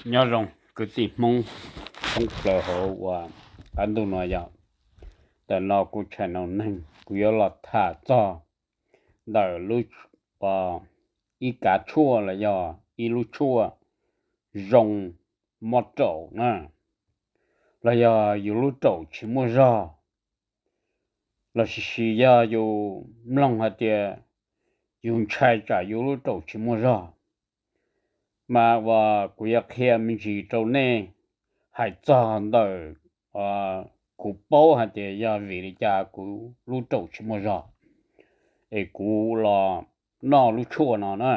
Nyob zoo kwv tij Hmoob thoob plaws hauv ua qab ntuj no yog, ntawm no kuv channel neeg kuv yuav los tham txog ntawm lub, ib kav tshuaj los yog ib lub tshuaj zoo mob raum na, los yog yus lub raum tsis muaj zog, los sis yog yus mloog hais tias yus ntshai tsam yus lub raum tsis muaj zog, mas uas kuv yuav qhia me ntsis rau nej hais txog ntawm kuv paub hais tias yog vim li cas kuv lub raum tsis muaj zog es kuv los noj lub tshuaj no na.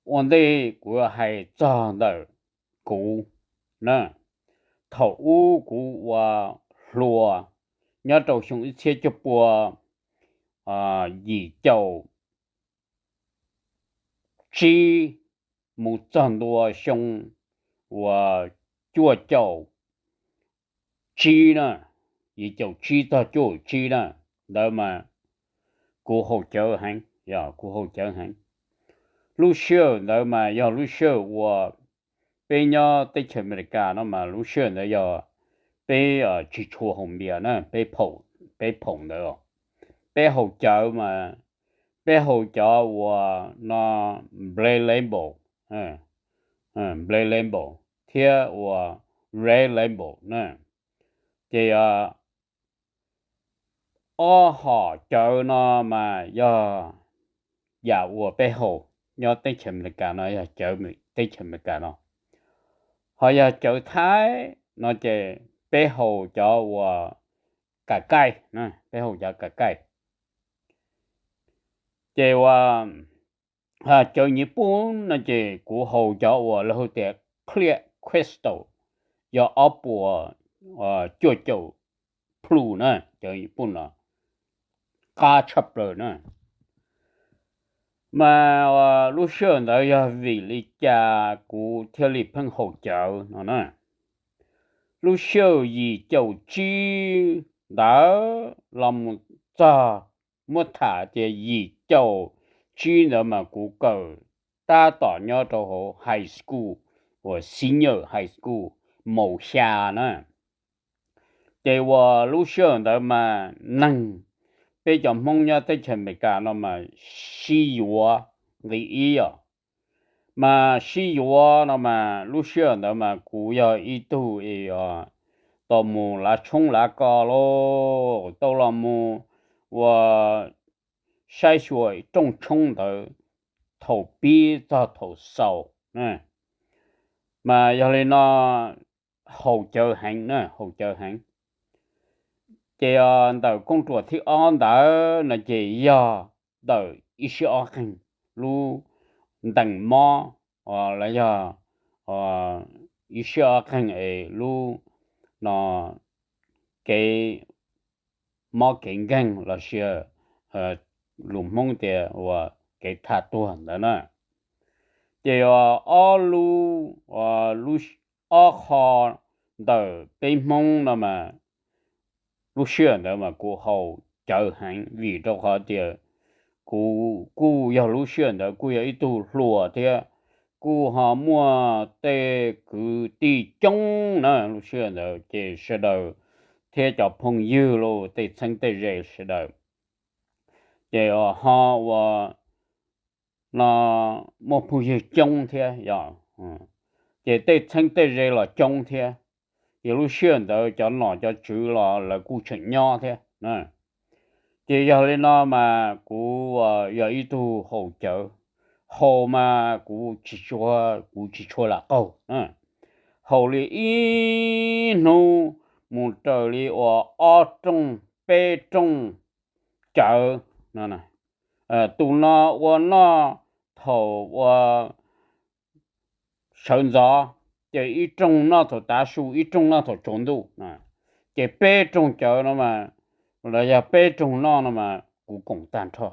Ua ntej kuv hais txog ntawm kuv na, thaum ub kuv ua hluas nyob rau xyoo ib txhiab cuaj pua yim caum tsib mus txog ntua xyoo uas cuaj caum tsib na, yim caum tsib txog cuaj caum tsib na, ntawd mas kuv haus cawv heev, yog kuv haus cawv heev. Lub sij hawm ntawd mas yog lub sij hawm uas peb nyob teb chaws Amelikas no mas lub sij hawm ntawd yog peb tsis tshua haus npias na, peb phaum ntawd, peb haus cawv mas peb haus cov uas no Black Label, Black Label thiab uas Red Label na. Ces ob hom cawv no mas yog yam uas peb haus nyob teb chaws Amelikas no, yog cawv teb chaws Amelikas no. Ho yog cawv Thaib no ces peb haus cov uas kam kaij, peb haus cov kam kaij. Ces uas cawv Nyij Pooj no ces kuv haus cov uas lawv hu tias Clear Crystal, yog ob puas cuaj caum plhu na, cawv Nyij Pooj no qab tshaj plaws na. Mas lub sij hawm ntawd yog vim li cas kuv thiaj li pheej haus cawv no na? Lub sij hawm yim caum tsib ntawd los mus txog, muab tham tias yim caum tsib ntawd mas kuv kawm tab tom nyob rau hauv high school, uas senior high school, maum xya na. Ces uas lub sij hawm ntawd mas neeg, peb cov Hmoob nyob teb chaws Amelikas no mas sib yuav nqi ib os. Mas sib yuav no mas lub sij hawm ntawd mas kuv yog ib tug tau mus lav tshoob lav kos lauj, tau los mus ua saib xyuas rooj tshoob ntawd thaum pib txog thaum xaus. Mas yog li no haus cawv heev na, haus cawv heev. Ces ntawm kooj ruam thib ob ntawd no ces yog ntawm ib sij ob qeeg lub ntees mob, los yog ib sij ob qeeg es lub no kev mob kev nkeeg los sis lus Hmoob tias uas kev tham tuag ntawd na. Ces ob lub, lub ob qho ntawm peb Hmoob no mas lub sij hawm ntawd mas kuv haus cawv heev vim rau qhov tias kuv kuj yog lub sij hawm ntawd kuj yog ib tug hluas thiab kuj ho muaj tej kwv tij coob na. Lub sij hawm ntawd ces sawv daws thiab cov phooj ywg los tej txheeb tej ze sawv daws ces ho ua no muaj phooj ywg coob thiab yog, ces tej txheeb tej ze los coob thiab. Ces lub sij hawm ntawd cov nom cov tswv los lawv kuj tseem nyob thiab. Ces yog li no mas kuv yog ib tug haus cawv, haus mas kuv tsis tshua, kuv tsis tshua lam qaug. Haus li ib hnub mus raws li uas ob rooj peb rooj cawv. Tus no ua noj thaum ua sawv ntxov, ces ib rooj noj thaum tav su, ib rooj noj thaum tsaus ntuj. Ces peb rooj cawv no mas, los yog peb rooj noj no mas kuv koom tag nrho,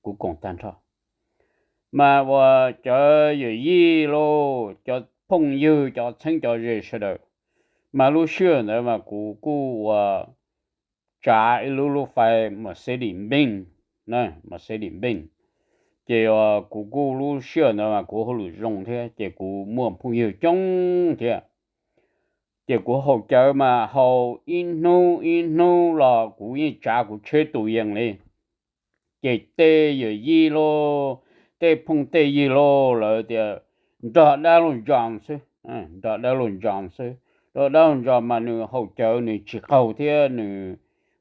kuv koom tag nrho. Mas uas cov yawm yij los cov phooj ywg cov txheeb cov ze sawv daws, mas lub sij hawm ntawd mas kuv kuj ua tsav ib lub lub fais Mercedes Benz, Mercedes Benz, Ces kuv kuj lub sij hawm ntawd mas kuv hauj lwm zoo thiab ces kuv muaj phooj ywg coob thiab. Ces kuv haus cawv mas haus ib hnub ib hnub los kuv yeej tsav kuv tsheb tus yees li. Ces tej yawm yij los, tej phooj tej ywg los lawv tias nrog dab laug John xwb, nrog dab laug John xwb. Rau dab laug John mas nws haus cawv nws tsis qaug thiab nws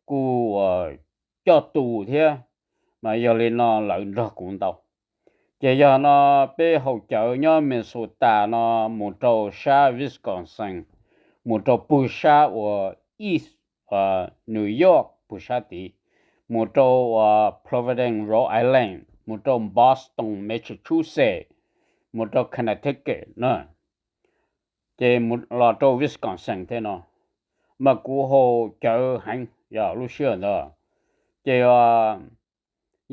kuj coj tus thiab, mas yog li no lawv nrog kuv ntau. Ces yog no peb haus cawv nyob Minnesota no mus rau sab Wisconsin, mus rau pug sab uas East New York pug sab tid, mus rau uas Providence, Rhode Island, mus rau Boston, Massachusetts, mus rau Connecticut na, ces los rau Wisconsin thiab no, mas kuv haus cawv heev yog lub sij hawm ntawd. Ces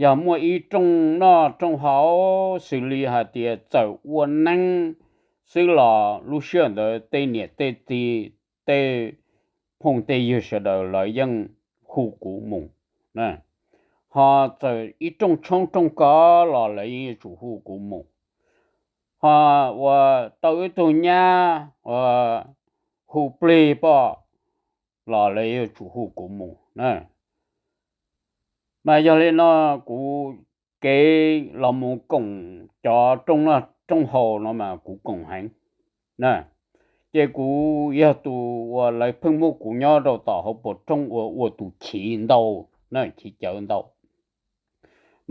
yog muaj ib rooj noj rooj haus xws li hais tias txawm ua neeb xwb los lub sij hawm ntawd tej niam tej txiv, tej phooj tej ywg sawv daws lawv yeej hu kuv mus. Ho txawm ib rooj tshoob rooj kos los lawv yeej yuav tsum hu kuv mus. Ho ua tau ib tug nyab ua hu plig pom los lawv yuav tsum hu kuv mus na. Mas yog li no kuv kev los mus koom cov rooj noj rooj haus no mas kuv koom heev. Ces kuv yog tus uas lawv pheej muab kuv nyob rau tom hauv paus rooj uas ua tus chiv ntau, chiv cawv ntau.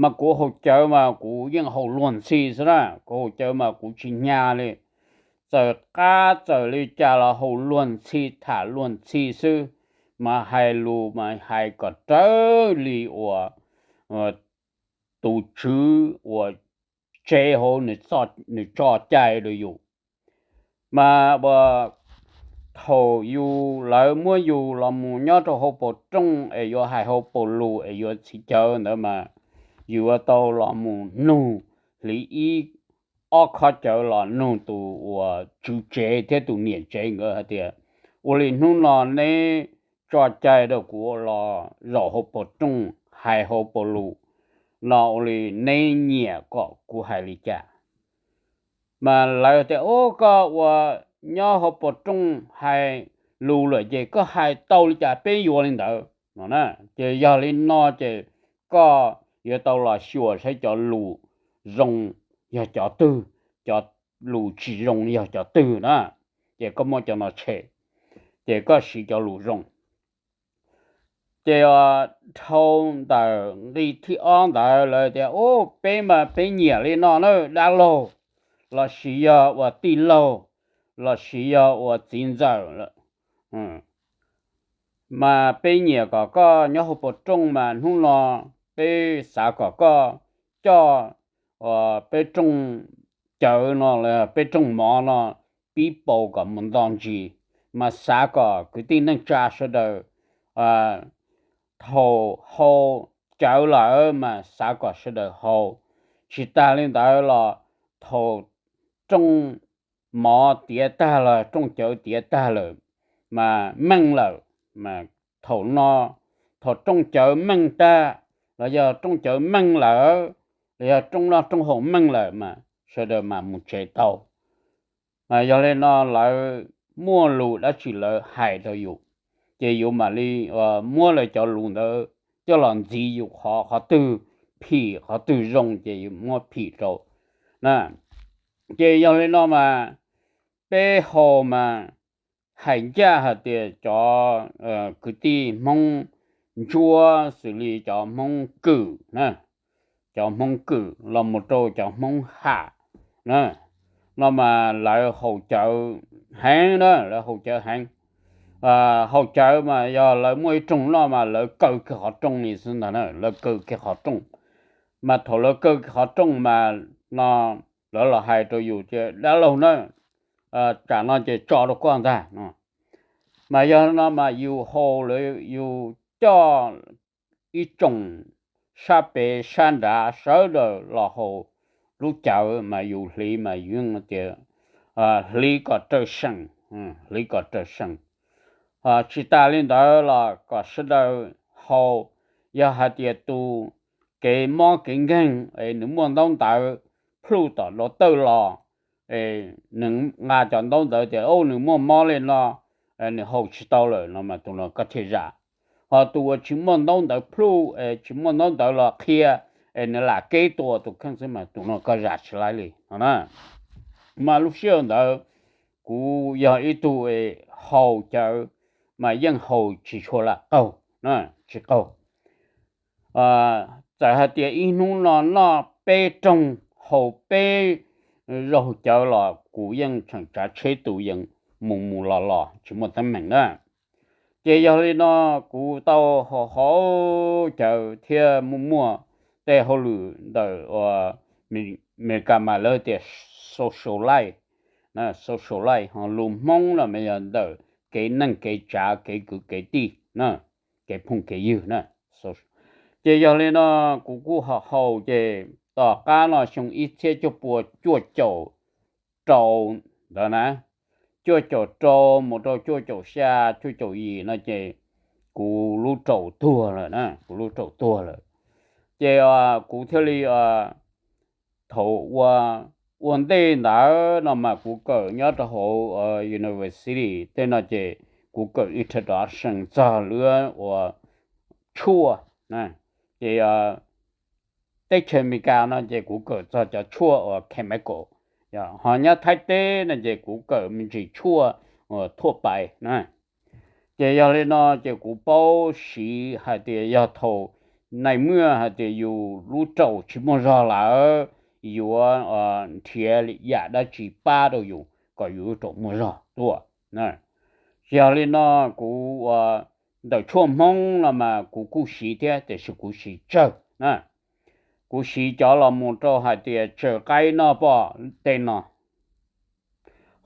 Mas kuv haus cawv mas kuv yeej haus luag ntxhi xwb na, kuv haus cawv mas kuv tsis hnyav li. Txawm qab txawm li cas los haus luag ntxhi tham luag ntxhi xwb, mas hais lus mas hais kom raws li uas tus tswv uas tsev hauv nws tso cai rau yus. Mas thaum yus lawv muab yus los mus nyob rau hauv paus rooj es yuav hais hauv paus lus es yuav txiv cawv ntawd mas yus yuav tau los mus nug, hliv ib ob khob cawv los nug tus uas tswv tsev thiab tus niam tsev nkawd hais tias, ua li hnub no neb tso cai rau kuv los zaum hauv paus rooj hais hauv paus lus no, ua li neb nyiam kom kuv hais li cas? Mas lawv tias, ub, koj ua nyob hauv paus rooj hais lus lawm ces koj hais tau li cas peb yuav li ntawd no na. Ces yog li no ces koj yuav tau los xyuas saib cov lus zoo yog cov twg, cov lus tsis zoo yog cov twg na. Ces koj muab cov no tshem, ces koj siv cov lus zoo. Ces dhau ntawm nqi thib ob ntawd lawv tias, ub, peb mas peb nyiam li no na, dab laug lossis yog ua tij laug lossis yog ua txiv ntxawm, mas peb nyiam kom koj nyob hauv paus rooj mas hnub no peb xav kom koj coj peb rooj cawv no, peb rooj mov no pib pauv kom mus nto ntsis, mas xav kom kwv tij neej tsa sawv daws thaum haus cawv lawm mas xav kom sawv daws haus, tsis tas li ntawd los thaum rooj mov tiav tag los rooj cawv tiav tag lawm mas meej lawm, mas thaum no, thaum rooj cawv meej tag los yog rooj cawv meej lawm los yog rooj noj rooj haus meej lawm mas sawv daws mam mus tsev tau. Mas yog li no lawv muaj lus dab tsi lawv hais rau yus, ces yus mam li muab lawv cov lus ntawd coj los ntxiv yus qhov, qhov twg phim qhov twg zoo ces yus muab phim rau na. Ces yog li no mas peb haus mas hais ncaj hais tias cov kwv tij Hmoob Ntsuab xws li cov Hmoob Kwm na, cov Hmoob Kwm los mus rau cov Hmoob Ham na, no mas lawv haus cawv heev na, lawv haus cawv heev. Haus cawv mas yog lawv muaj ib rooj noj mas lawv kaw kiag qhov rooj li xwb ntag na, lawv kaw kiag qhov rooj. Mas thaum lawv kaw kiag qhov rooj mas no lawv los hais rau yus tias, dab laug na, tsam no ces tso rau koj ntag no. Mas yog no mas yus haus lawv, yus coj ib tsoom sab pem sab nrad sawv daws los haus lub cawv mas yus hliv mas yus yeej tias hliv kom raws seem, hliv kom raws seem. Tsis tas li ntawd los kom sawv daws haus, yog hais tias tus kev mob kev nkeeg es nws muaj ntaub ntawv plhuj tom dua tawj los, nws nqa cov ntaub ntawv tias, o, nws muaj mob li no, nws haus tsis tau lawm no mas tus no koj thiaj zam. Ho tus uas tsis muaj ntaub ntawv plhuj, tsis muaj ntaub ntawv los qhia, es nws lam keb tua tus kheej xwb mas tus no koj zam tsis laib li no na. Mas lub sij hawm ntawd kuv yog ib tug haus cawv, mas yeej haus tsis tshua lam qaug, tsis qaug. Txawm hais tias ib hnub no noj peb rooj, haus peb zaug cawv los kuv yeej tseem tsav tsheb tus yees mus mus los los tsis muaj teeb meem na. Ces yog li no kuv tau haus haus cawv thiab muaj muaj tej hauj lwm ntawm Amelikas mas lawv tias social life, social life, ho lus Hmoob no mas yog ntawm kev neej kev tsav kev kwv kev tij, kev phooj kev ywg na. Ces yog li no kuv kuj haus haus ces tom qab no xyoo ib txhiab cuaj pua cuaj caum rau ntawd na, cuaj caum rau mus rau cuaj caum xya cuaj caum yim no ces kuv lub raum tuag lawm na, kuv lub raum tuag lawm. Ces kuv thiaj li thaum ua ntej ntawd no mas kuv kawm nyob rau hauv university tej no ces kuv kawm introduction txog lub ua tshuaj, ces teb chaws Amelikas no ces kuv kawm txog cov tshuaj uas chemical, ho nyob Thaib teb no ces kuv kawm me ntsis tshuaj uas thuaj pais na. Ces yog li no ces kuv paub siv hais tias yog thaum nais muaj hais tias yus lub raum tsis muaj zog lawm, yuav nrhiav yam dab tsi pab rau yus kom yus lub raum muaj zog tuaj. Yog li no kuv ua ntawm tshuaj Hmoob no mas kuv kuj siv thiab tiam sis kuv siv tsawg na. Kuv siv cov los mus rau hais tias tsaws qaib noj poj tej no.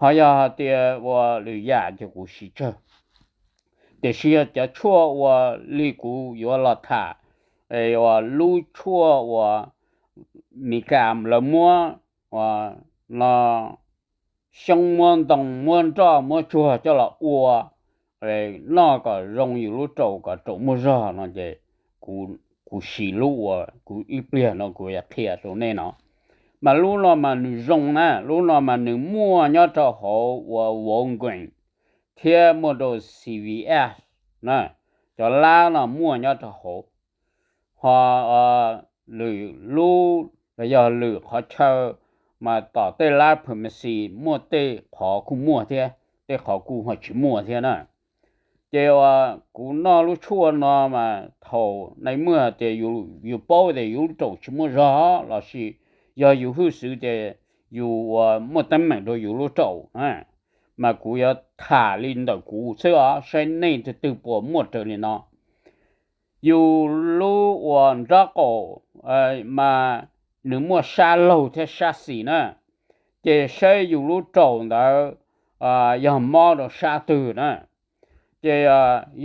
Ho yog hais tias ua lwm yam ces kuv siv tsawg. Tiam sis yog cov tshuaj ua li kuv yuav los tham, ua lub tshuaj ua Meskas lawv muab ua no xyoob muab ntoo muab nroj muab tsuag coj los ua noj kom zoo yus lub raum kom raum muaj zog no ces kuv siv lub uas kuv ib pliag no kuv yuav qhia rau nej no. Mas lub no mas nws zoo na, lub no mas nws muaj nyob rau hauv ua Walgreens thiab muaj rau CVS na, cov lab no muaj nyob rau hauv. Ho lwm lub los yog lwm qhov chaw mas tom tej lab pharmacy muaj tej qhov kuj muaj thiab, tej qhov kuj ho tsis muaj thiab na. Ces kuv noj lub tshuaj no mas thaum nais muaj tias yus paub tias yus lub raum tsis muaj zog lossis yog yus hwj xwv tias yus ua muaj teeb meem rau yus lub raum, mas kuv yuav tham li ntawm kuv xwb os, saib nej tus twg puas muaj raws li no. Yus lub uas nraub qaum mas nws muaj sab laug thiab sab xis na, ces saib yus lub raum ntawd yog mob rau sab twg na. Ces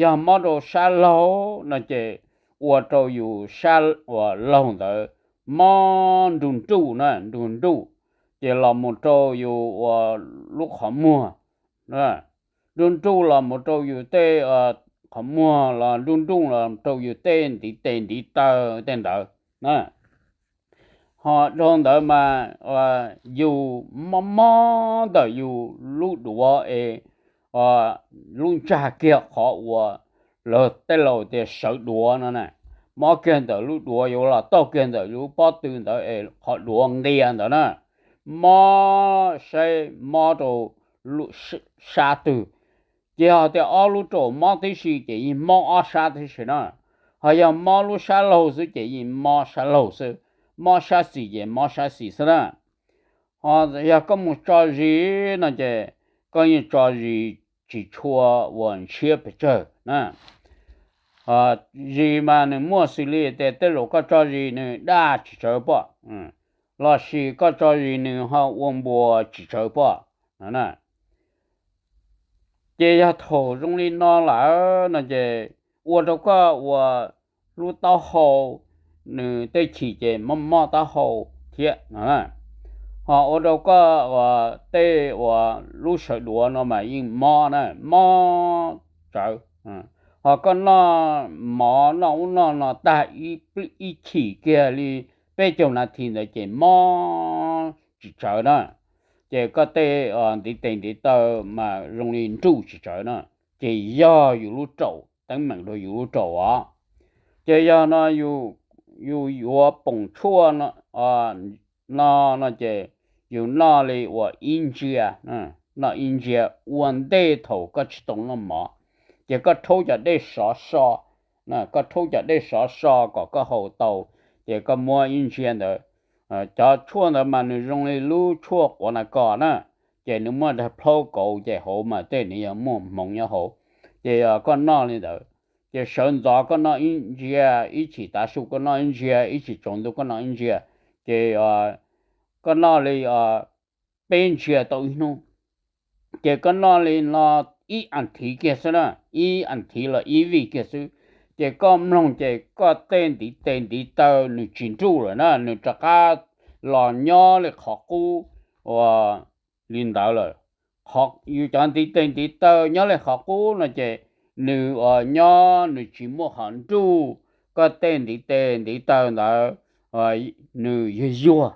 yog mob rau sab laug no ces ua rau yus sab uas laug ntawd mob nruj nruj na, nruj nruj, ces los mus rau yus ua lub qhov muag, nruj nruj los mus rau yus tej qhov muag los nruj nruj los rau yus tej ntiv tes ntiv taw tej ntawd na. Ho dhau ntawd mas yus mob mob ntawm yus lub duav es lub ntsag kiag qhov uas lawv tej laus tias sawv duav no na, mob kiag ntawm lub duav, yuav los taug kiag ntawm yus pob tw ntawd es qhov duav nqia ntawd na, mob saib mob rau sab twg. Ces yog tias ob lub raum mob tib si ces yeej mob ob sab tib si na. Ho yog mob lub sab laug xwb ces yeej mob sab laug xwb, mob sab xis ces mob sab xis xwb na. Ho yog koj mus tso zis no ces koj yeej tso zis tsis tshua uas ntshiab pes tsawg na. Zis mas nws muaj xws li tias tej zaum koj tso zis nws daj tsis tsawv poj, lossis koj tso zis nws ho ua npuas tsis tsawv poj no. Ces yog thaum zoo li no lawm no ces ua rau koj ua lub taub hau nws tej chim ces mob mob taub hau thiab no. Ho ua rau koj uas tej uas lub sawv duav no mas yeej mob na, mob tsawv. Ho koj noj mov noj ub noj no tag ib chim kiag li peb caug nas this ntawd ces mob tsis tsawv na. Ces koj tej ntiv tes ntiv taw mas zoo li nruj tsis tsawv na. Ces yog yus lub raum, teeb meem rau yus lub raum os. Ces yog no yus yuav poom tshuaj no no ces yus noj li uas ib ntsia, noj ib ntsia ua ntej thaum koj tsis tau noj mov. Ces koj rhaub cov dej sov so, koj rhaub cov dej sov so kom koj haus tau. Ces koj muab ib ntsia ntawd, cov tshuaj ntawd mas nws zoo li lub tshuaj quav nas kos na. Ces nws muaj dag plhaub kauv ces hauv mas tej nws yog muaj hmoov nyob hauv. Ces koj noj li ntawd, ces sawv ntxov koj noj ib ntsia, ib chim tav su koj noj ib ntsia, ib chim tsaus ntuj koj noj ib ntsia. Ces koj noj li peb ntsia tau ib hnub. Ces koj noj li no ib as thiv kiag xwb na, ib as thiv los ib vij kiag xwb. Ces koj mloog ces koj tej ntiv tes ntiv taw nws tsis nruj lawm na, nws rov qab los nyob li qhov qub ua li ntawd lawm. Yus cov ntiv tes ntiv taw nyob li qhov qub no ces nws nyob nws tsis muaj qhov nruj. Koj tej ntiv tes ntiv taw ntawd nws yuag yuag,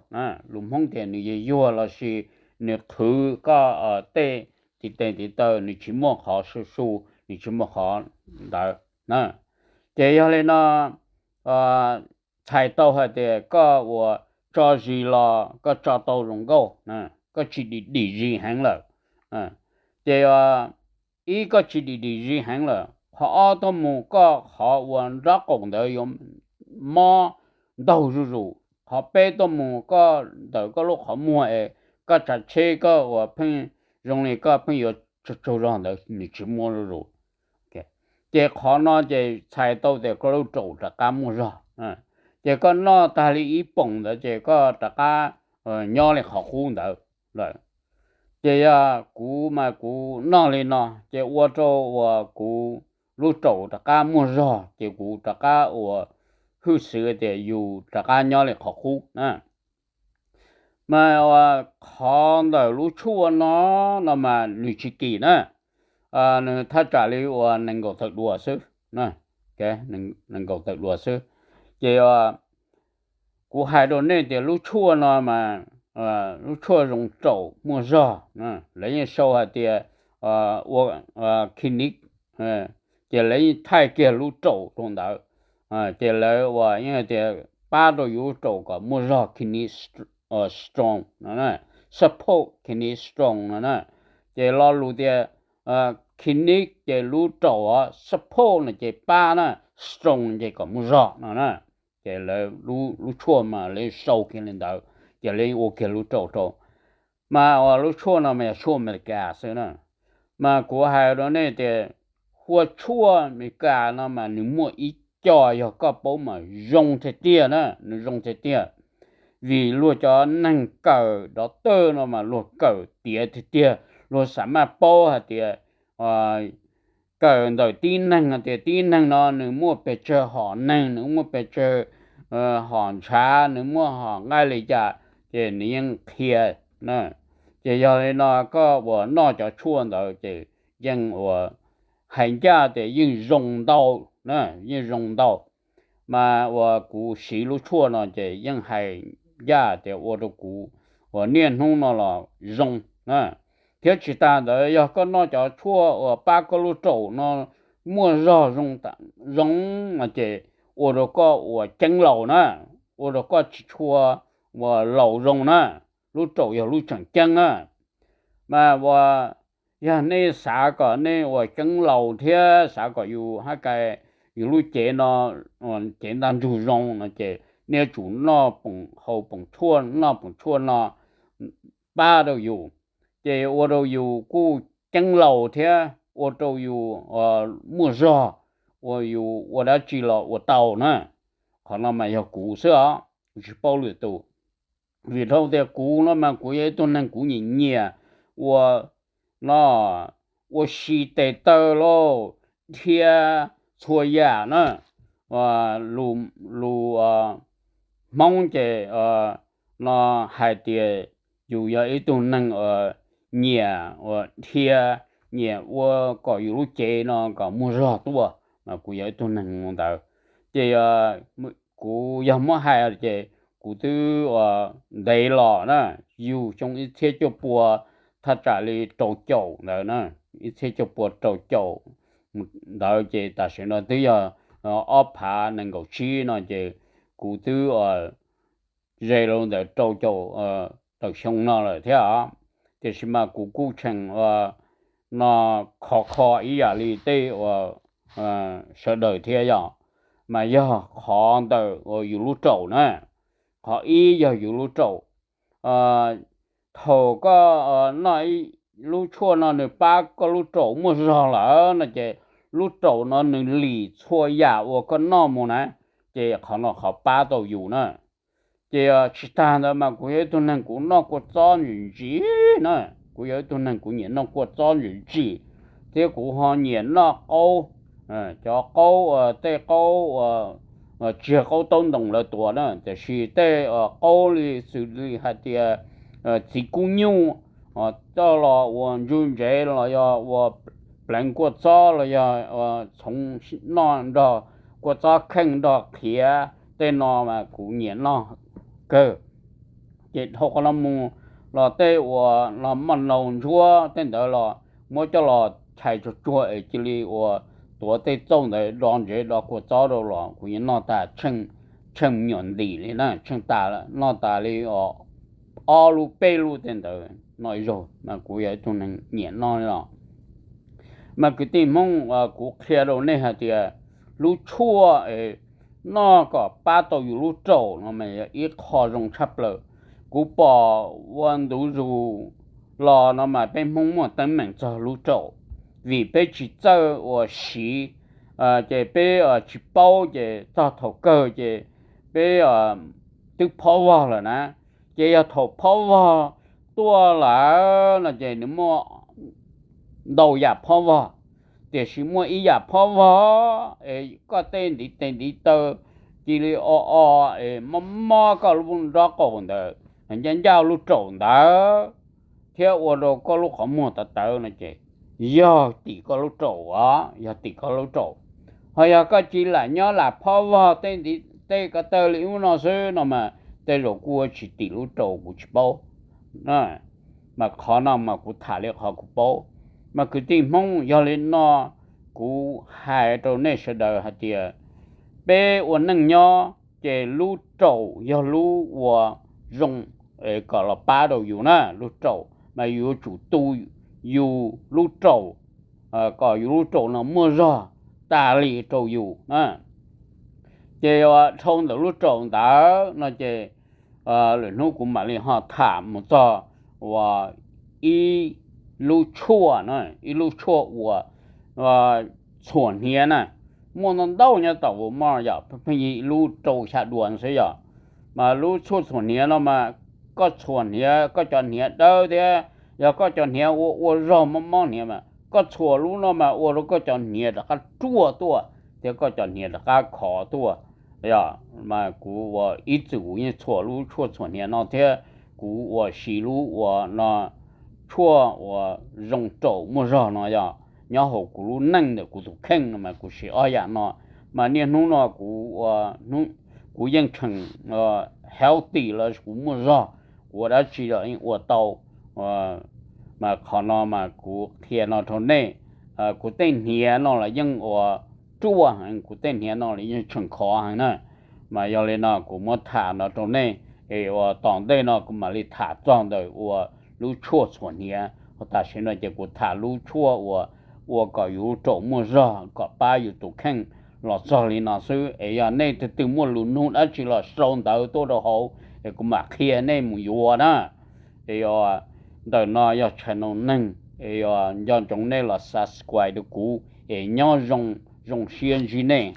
lus Hmoob tias nws yuag yuag lossis nws qhwv koj tej ntiv tes ntiv taw nws tsis muaj qhov su su, nws tsis muaj qhov ntawd. Ces yog li no txhais tau hais tias koj uas tso zis los koj tso tau zoo nkauj, koj tsis dim dim zis heev lawm. Ces ib koj tsis dim dim zis heev lawm, qhov ob tuaj mus koj qhov uas nraub qaum ntawd yuav mob ntaug zuj zus. Qhov peb tuaj mus koj ntawm koj lub qhov muag es koj tsav tsheb koj uas pheej zoo li koj pheej yuav tsaug tsaug zog ntawd nws tsis muaj zuj zus. Ces qhov no ces txhais tau tias koj lub raum rov qab muaj zog. Ces koj noj tag li ib poom ntawd ces koj rov qab nyob li qhov qub ntawd lawm. Ces yog kuv mas kuv noj li no ces ua rau uas kuv lub raum rov qab muaj zog ces kuv rov qab uas hwj xwv tias yus rov qab nyob li qhov qub na. Mas qhov ntawm lub tshuaj no, no mas nws tsis kim na, nws thaj tsam li uas nees nkaum tawm dua xwb, nees nkaum tawm dua xwb. Ces kuv hais rau nej tias lub tshuaj no mas lub tshuaj zoo raum muaj zog, lawv yeej sau hais tias ua clinic, ces lawv yeej thaij kiag lub raum rau ntawd, ces lawv uas yeej tias pab rau yus lub raum kom muaj zog, kidney strong no, support kidney strong no na. Ces lo lus tias kidney ces lub raum os, support no ces pab na, strong ces kom muaj zog no na. Ces lawv lub tshuaj mas lawv sau kiag li ntawd, ces lawv ua kiag lub raum rau. Mas uas lub tshuaj no mas yog tshuaj Amelikas xwb na. Mas kuv hais rau nej tias hua tshuaj Amelikas no mas nws muaj ib co yog koj paub mas zoo tiag tiag na, nws zoo tiag tiag. Vim luag cov neeg kawm doctor no mas luag kawm tiav tiag tiag, luag xav maj paub hais tias kawm ntawm tib neeg tias tib neeg no nws muaj pes tsawg hom neeg, nws muaj pes tsawg hom ntshav, nws muaj hom nqaij li cas, ces nws yeej qhia na. Ces yog li no koj uas noj cov tshuaj ntawd ces yeej uas hais ncaj tias yeej zoo ntau, yeej zoo ntau. Mas uas kuv siv lub tshuaj no ces yeej hais ncaj tias ua rau kuv uas niaj hnub no los zoo na. Thiab tsis tas ntawd yog koj noj cov tshuaj uas pab koj lub raum no muaj zog zoo no ces ua rau koj uas ceeb laus na, ua rau koj tsis tshua uas laus zoo na, lub raum yog lub tseem ceeb na. Mas uas yog nej xav kom nej uas ceeb laus thiab xav kom yus hab kai yus lub cev no, cev ntaj ntsug zoo no ces nej yuav tsum noj poom, haus poom tshuaj, noj poom tshuaj no pab rau yus, ces ua rau yus kuj ceeb laus thiab ua rau yus muaj zog, ua yus ua dab tsi los ua tau na. Qhov no mas yog kuv xwb os, kuv tsis paub lwm tus. Vim rau tias kuv no mas kuv yog ib tug neeg kuv nyiam nyiam ua no, ua si tes taw lauj, dhia txhua yam na. Lus Hmoob ces no hais tias yus yog ib tug neeg nyiam ua dhia, nyiam ua kom yus lub cev no kom muaj zog tuaj. Kuv yog ib tug neeg mus ntawd, ces kuv yog muab hais ces kuv twb ntev los na, yug xyoo ib txhiab cuaj pua, thaj tsam li rau caum ntawd na, ib txhiab cuaj pua rau caum ntawd ces tam sim no twb yog ob phav nees nkaum tsib no ces kuv twb ze los ntawm rau caum tawm xyoo no lawm thiab os. Tiam sis mas kuv kuj tseem no khov kho ib yam li tej uas sawv daws thiab yom, mas yog qhov ntawm uas yus lub raum na, qhov ib yog yus lub raum. Thaum koj noj lub tshuaj no nws pab koj lub raum muaj zog lawm no ces lub raum no nws lim txhua yam uas koj noj mus na, ces qhov no qhov pab tau yus na. Ces tsis tas ntawd mas kuv yog ib tug neeg kuv noj kua txob ntsim ntsim na, kuv yog ib tug neeg kuv nyiam noj kua txob ntsim ntsim, thiab kuv ho nyiam noj qaub, cov qaub, tej qaub tsis yog qaub taub ntoos lawv tuav na, tiam sis tej qaub li xws li hais tias txiv kub nyuj, coj los ua ntsuj ntsev los yog ua pleev kua txob los yog txhoov noj nrog kua txob kheej nrog qhiav tej no mas kuv nyiam noj kawg. Ces dhau qhov no mus los tej uas los maj naus ntsuab tej ntawd los muab coj los chais tsuag tsuag es cia li ua tuav tej txauj ntawd do ntsev do kua txob rau los kuv yeej noj tas tsheej me nyuam ntim li na, tsheej tas noj tas li ob lub peb lub tej ntawd noj ib zaug mas kuv yog ib tug neeg nyiam noj li los. Mas kwv tij Hmoob, kuv qhia rau nej hais tias lub tshuaj noj kom pab tau yus lub raum no mas yog ib qho zoo tshaj plaws. Kuv pom ua ntu zus los no mas peb Hmoob muaj teeb meem txog lub raum, vim peb tsis txawj ua siv, ces peb tsis paub ces txog thaum kawg ces peb twb phob vog lawm na. Ces yog thaum phob vog tuaj lawm no ces nws muaj ntau yam phob vog, tiam sis muaj ib yam phob vog es koj tej ntiv tes ntiv taw cia li o o es mob mob koj lub nrob qaum ntawd, ncaj ncaj lub raum ntawd thiab ua rau koj lub qhov muag tawv tawv no ces yog tim koj lub raum os, yog tim koj lub raum. Ho yog koj cia li lam nyob lam phob vog tej ntiv tej ko taw li ub no xwb no mas tej zaum kuj ua tsis tim lub raum kuv tsis paub. Mas qhov no mas kuv tham li qhov kuv paub. Mas kwv tij Hmoob, yog li no kuv hais rau nej sawv daws hais tias peb ua neej nyob ces lub raum yog lub uas zoo kom los pab rau yus na. Lub raum mas yus yuav tsum tu yus lub raum kom yus lub raum no muaj zog tas li rau yus na. Ces dhau ntawm lub raum ntawd no ces lwm hnub kuv mam li ho tham mus txog uas ib lub tshuaj, ib lub tshuaj uas txhuam hniav na. Muaj ntau ntau nyob tom Walmart yom, pheej yig ib lub rau xya duas xwb yom. Mas lub tshuaj txhuam hniav no mas koj txhuam hniav koj cov hniav dawb thiab yog koj cov hniav ua ua zog mob mob hniav mas koj txhuam lub no mas ua rau koj cov hniav rov qab ruaj tuaj thiab koj cov hniav rov qab khov tuaj. Yog, mas kuv ua ib txwm kuv yeej txhuam lub tshuaj txhuam hniav no thiab kuv ua siv lub ua no tshuaj uas zoo raum muaj zog no yog nyob hauv kuv lub neej ntawm kuv tus kheej no mas kuv siv ob yam no. Mas niaj hnub no kuv ua, kuv yeej tseem healthy los kuv muaj zog, kuv ua dab tsi los yeej ua tau. Mas qhov no mas kuv qhia no rau nej. Kuv tej hniav no los yeej ua ruaj heev, kuv tej hniav no los yeej tseem khov heev na. Mas yog li no kuv muab tham no rau nej, es ua tom ntej no kuv mam li tham txog ntawm ua lub tshuaj txhuam hniav. Tam sim no ces kuv tham lub tshuaj uas ua kom yus lub raum muaj zog kom pab yus tus kheej los txog li no xwb. Es yog nej tus twg muaj lus nug dab tsi los sau ntawv tuaj rau hauv es kuv mam qhia nej mus yuav na. Es ua ntawm no yog channel neeg, es ua nco ntsoov nej los subscribe rau kuv es nyob zoo, zoo siab ntsib nej.